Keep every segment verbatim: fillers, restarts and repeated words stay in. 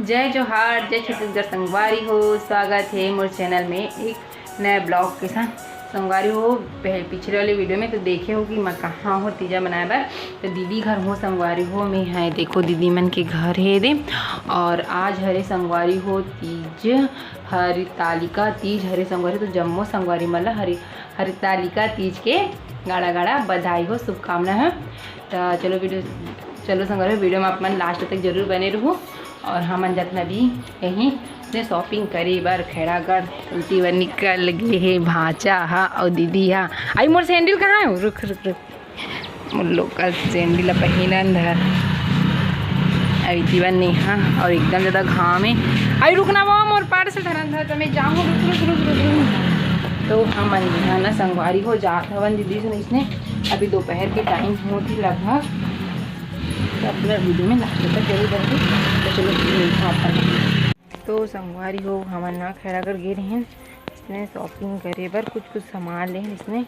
जय जोहार, जय छत्तीसगढ़ संगवारी हो, स्वागत हे मोर चैनल में एक नए ब्लॉग के साथ। संगवारी हो, पह-, पिछले वाले वीडियो में तो देखे हो कि मैं कहाँ हो तीजा मनाए बर, तो दीदी घर हो संगवारी हो। मैं है, देखो दीदी मन के घर हे दे, और आज हरे संगवारी हो तीज, हरितालिका तीज हरे संगवारी, तो जम्मो संगवारी मन ला हरि-, हरितालिका तीज के गाड़ा गाड़ा बधाई हो, शुभकामना है। तो चलो वीडियो, चलो संगवारी हो, वीडियो में आप मन लास्ट तक जरूर बने रहू। और हमन जाथन अभी कहीं से शॉपिंग करे बर खैरागढ़। उती बर निकल गे हे भांचा हा और दीदी हा। आई मोर सैंडल कहाँ है? रुक, रुक, रुक। मोर लोकल सैंडल ला पहिनन धर। अभी जीवन नेहा और एकदम ज्यादा घाम है। आई रुकना वो मोर पार से धरन धर, तो मैं जाऊँ। रुक, रुक, रुक, रुक, रुक। तो हमन यहाँ ना संगवारी हो जात हवन दीदी से इसने। अभी दोपहर के टाइम होती लगभग। तो अपना वीडियो में लास्ट तक जरूर देखिए। तो चलो मिलते हैं अपन। तो संगवारी हो, हमन ना खैरागढ़ गे रहेन इसने शॉपिंग करे बर, कुछ कुछ सामान लेहन इसने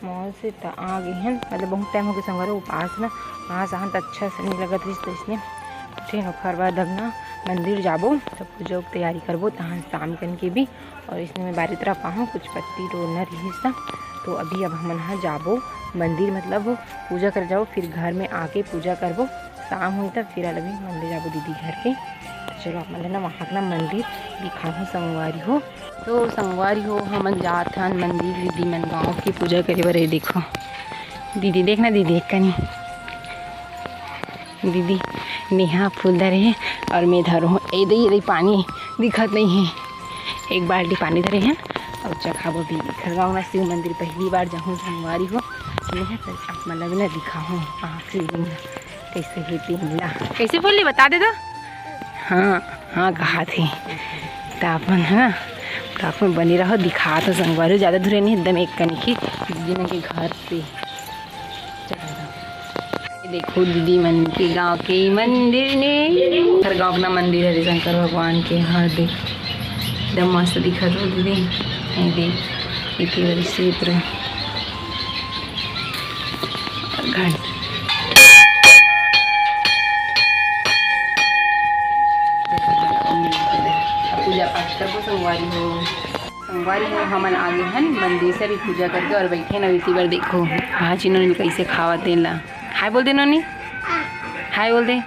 मॉल से, त आ गे हन। मतलब बहुत टाइम हो गए संगवारी हो, उपास ना, उपास आहन त अच्छा से नहीं लगत रहिस, तो इसने उठेन ओखर बाद अब ना मंदिर जाबो, तो पूजा की तैयारी करबो तहन शाम कन के भी। और इसने मैं बारी तरफ आहूँ, कुछ पत्ती तोड़ना रहिस ना, तो अभी अब हमन हा जाबो मंदिर, मतलब पूजा कर जाओ, फिर घर में आके पूजा करबो। शाम होई तब फिर अलग ही मंदिर जाबो दीदी घर के। तो चलो आप मन ला ना वहाँ के ना मंदिर दिखाहूँ संगवारी हो। तो संगवारी हो, हमन जात हन मंदिर दीदी मन गाँव की पूजा करे बर। ये देखो दीदी, देखना दीदी एक कनी दीदी नेहा फूल धरे हे और मैं धरो हूँ। ए दे, ए दे पानी दिखत नहीं है, एक बाल्टी पानी धरे हैं और चखाबो भी। घर गाँव में शिव मंदिर पहली बार जाहूँ संगवारी हो। नेहा तो आप मन ला भी ना दिखाहूँ आखिरी दिन कैसे हे दिन ला। कैसे बोली बता दे तो। हाँ, हाँ कहा थे। तो आप मन है ना, तो आप मन बने रहो, दिखा तो संगवारी हो, ज़्यादा दूर नहीं, एकदम एक कनी की दीदी मन के घर से। ये देखो दीदी मन के गांव के मंदिर ने, हर गांव अपना मंदिर हरे शंकर भगवान के। हाँ देख, एकदम मस्त दिखत हो दीदी। ये देख, इतनी बड़ी क्षेत्र और घंट। पूजा पाठ करबो संगवारी हो। संगवारी हो, हमन आगे हन मंदिर से अभी पूजा करके और बैठे न इसी बार। देखो भाजी नोनी कैसे खावा तेन ला। हाय बोल दे नोनी, हाय बोल दे।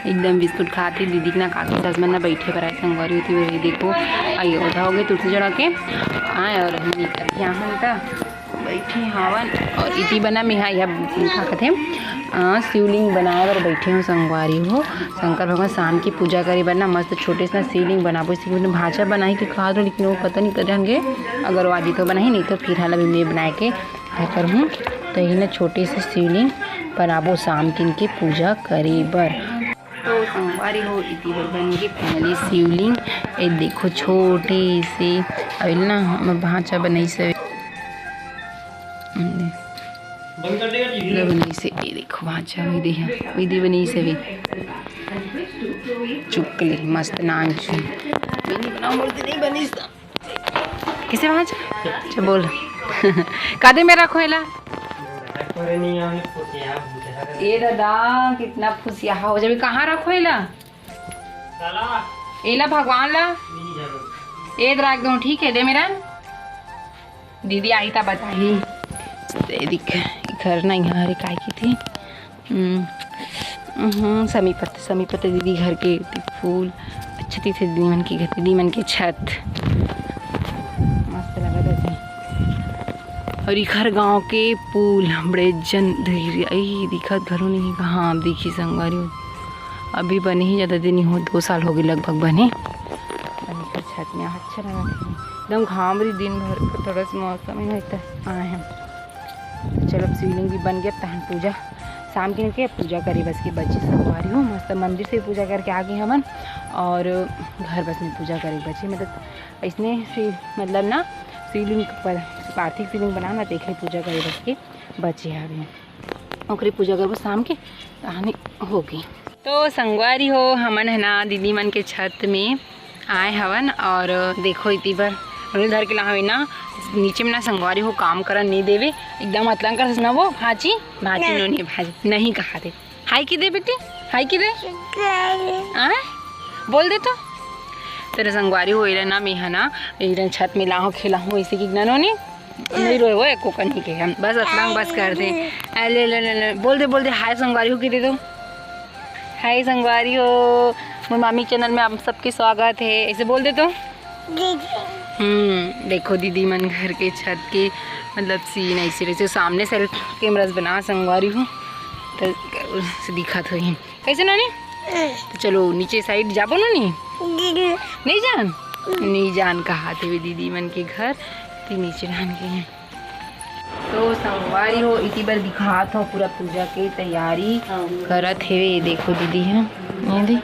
एकदम बिस्कुट खात हे दीदी के ना काकी सास मन ना बैठे बर आए संगवारी होती हुई। देखो आई ओधा हो गए तुलसी जड़ा के आए और हम निकल यहाँ हन त बैठे हावन। और इति बना में हाँ यह का कहते हैं, अ, शिवलिंग बनाए बर बैठे हो संगवारी हो। शंकर भगवान शाम की पूजा करे बर ना मस्त छोटे से ना शिवलिंग बनाबो। इसी भांचा बनाई के कहा दो, लेकिन वो पता नहीं करे होंगे, अगर वो आज तो बनाई नहीं तो फिर हाल अभी मैं बनाए के घर पर हूँ। तो यही ना छोटे से शिवलिंग बनाबो शाम किन के पूजा करे बर। तो संगवारी हो इति बर बन गे finally शिवलिंग। ए देखो छोटे से, अभी ना हम भांचा बनाई से, ले बनाई से। ए देखो भांचा वही दे, वही दे बनाई से भी चुकले मस्त नांग छु। मैंने बना बोलते नहीं बनी सा। कैसे भांचा? अच्छा बोल। कादे में रखो एला? ए दादा कितना फुसिया हो जाबे। कहाँ रखो एला? एला भगवान ला। ए राख दो, ठीक है दे मेरा। दीदी आई ता बताही। ए दिख घर ना यहाँ हरे काय की थी। हम्म, हम्म, समी पत्ते, समी पत्ते दीदी घर के फूल। अच्छा दिखे दीदी मन के घर, दीदी मन के छत मस्त लगत हे। और इखर गांव के पुल बड़े जन धीरे, आई दिखत घलो नहीं। हाँ, अब दिखी संगवारी हो, अभी बने ही ज्यादा दिन हो, दो साल हो गए लगभग बने। और इखर छत में अच्छा लगत हे, एकदम घाम रही दिन भर, थोड़ा सा मौसम ही नहीं था। आए हम तो चलो, अब शिवलिंग भी बन गया, तहन पूजा शाम के निकले, पूजा करे बस के बची संगवारी हो। मस्त मंदिर से पूजा करके आ गए हमन और घर बस में पूजा करे बची, मतलब इसने शिव मतलब ना शिवलिंग पर पार्थिव शिवलिंग बनाना देखे पूजा करे बस के बचे हवे। ओकरे पूजा करबो शाम के, तहन हो गई। तो संगवारी हो, हमन है ना दीदी मन के छत में आए हवन और देखो इति बर रोल धर के लावे ना, नीचे में ना संगवारी हो काम करन नहीं देवे, एकदम अतलंग कर ना वो भाजी, भाजी नहीं। नोनी भाजी नहीं कहा दे। हाय की दे बेटी, हाय की दे। आ? बोल दे तो। तेरे संगवारी हो, एला ना, मेहा ना, एला छत में लाहूं, खेलाहूं, ऐसे कि ना नोनी, नहीं रोए वो एको कनी के हम, बस अतरंग बस कर दे। आ, ले, ले, ले, ले, बोल दे, बोल दे, हाय संगवारी हो, कि दे दो। हाय संगवारी हो, मोर मामी चैनल में आप सबके स्वागत है, ऐसे बोल दे तो। हम्म, देखो दीदी मन घर के छत के, मतलब, सीन ऐसे रहिसे, सामने सेल्फ कैमरा से बना संगवारी हो, तो दिखत होही। कैसे नानी? तो चलो नीचे साइड जाबो नानी। नहीं जान, नहीं जान कहा थे दीदी मन के घर, ती नीचे डाल के। तो संगवारी हो, इति बर दिखात हो पूरा पूजा के तैयारी करत हेवे। ये देखो दीदी ह, ये दे,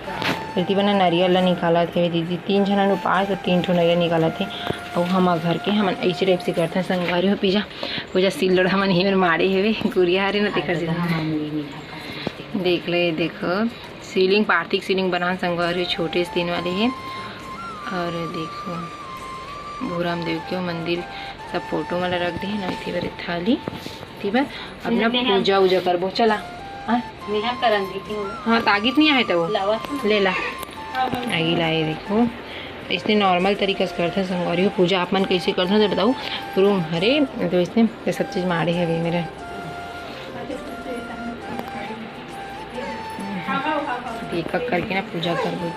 इति बर ना नरियल ला निकालत हेवे दीदी। तीन झन उपास और तीन ठो नरियल निकालत हे। अउ हमर घर के हमन ऐसे टाइप से करथन संगवारी हो। पूजा, पूजा सिल्लोड़ हमन ही माड़े हेवे, कुरिया हरे ना, तेकर से। देख ले, देखो, सीलिंग, पार्थिक सीलिंग बनान संगवारी, छोटे से तीन वाले हे। और देखो, भूराम देव के मंदिर सब फोटो मन ला रख दे हे ना, इति बर थाली, इति बर अपना पूजा उजा करबो। चला, हाँ? मेहा करन देती हूँ। हाँ, तागित नहीं आए तो वो लावा था ना। ले ला। आगी लाए, देखो, इसने नॉर्मल तरीका से करते हैं संगवारी हो पूजा। आप मन कैसे करते हैं तो बताओ। रूम हरे, तो इसने ये सब चीज माड़े हवे मेरे। एक एक करके ना पूजा करबो।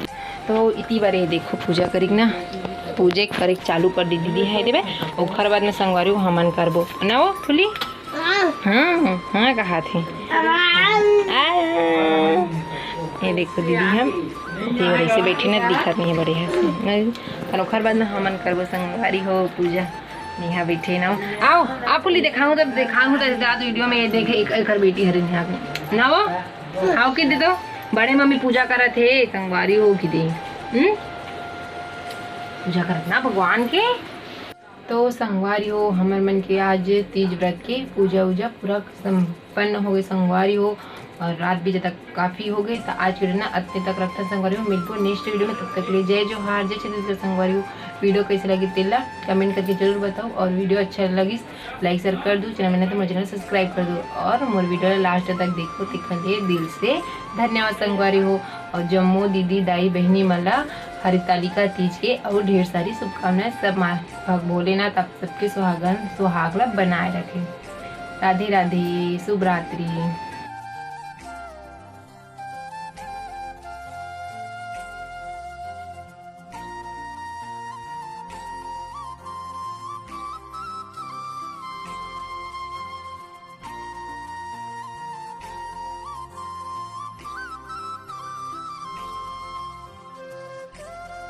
तो इति बारे देखो, पूजा करिक ना, पूजे करे चालू कर दी दीदी है देवे। ओखर बाद में संगवारी हो हमन करबो ना, वो फुली। हाँ, हाँ, कहा थे। आ, ये देखो दीदी, हम ये ऐसे बैठे ना, दिखत नहीं है बड़े है। और ओखर बाद में हमन करबो संगवारी हो पूजा। नेहा बैठे ना। आओ, आप फुली दिखाऊं, तब दिखाऊं, तब दाद वीडियो में ये देखे, एक, एक बेटी हरे नेहा के। ना वो? आओ कि दे दो। बड़े मम्मी पूजा करत हे, संगवारी हो कि दे। हम्म? पूजा करत ना भगवान के। तो संगवारी हो, हमर मन के आज तीज व्रत के पूजा उजा पूरा संपन्न हो गए संगवारी हो, और रात भी जब तक काफ़ी हो गए। तो आज के वीडियो ना अतने तक रखथन संगवारी हो, मिलबो नेक्स्ट वीडियो में। तब तक के लिए जय जोहार, जय छत्तीसगढ़ संगवारी हो। वीडियो कैसे लगे तेला कमेंट करके जरूर बताओ, और वीडियो अच्छा लगिस लाइक शेयर कर दो, चैनल में नए तो मोर चैनल सब्सक्राइब कर दो, और मोर वीडियो ला लास्ट तक देखो, तेखर लिए दिल से धन्यवाद संगवारी हो। और जम्मो दीदी दाई बहिनी मन ला हरितालिका तीज के और ढेर सारी शुभकामनाएं। सब माँ भग भोलेनाथ आप सबके सुहागन सुहाग ला बनाए रखे। राधे राधे, शुभ रात्रि।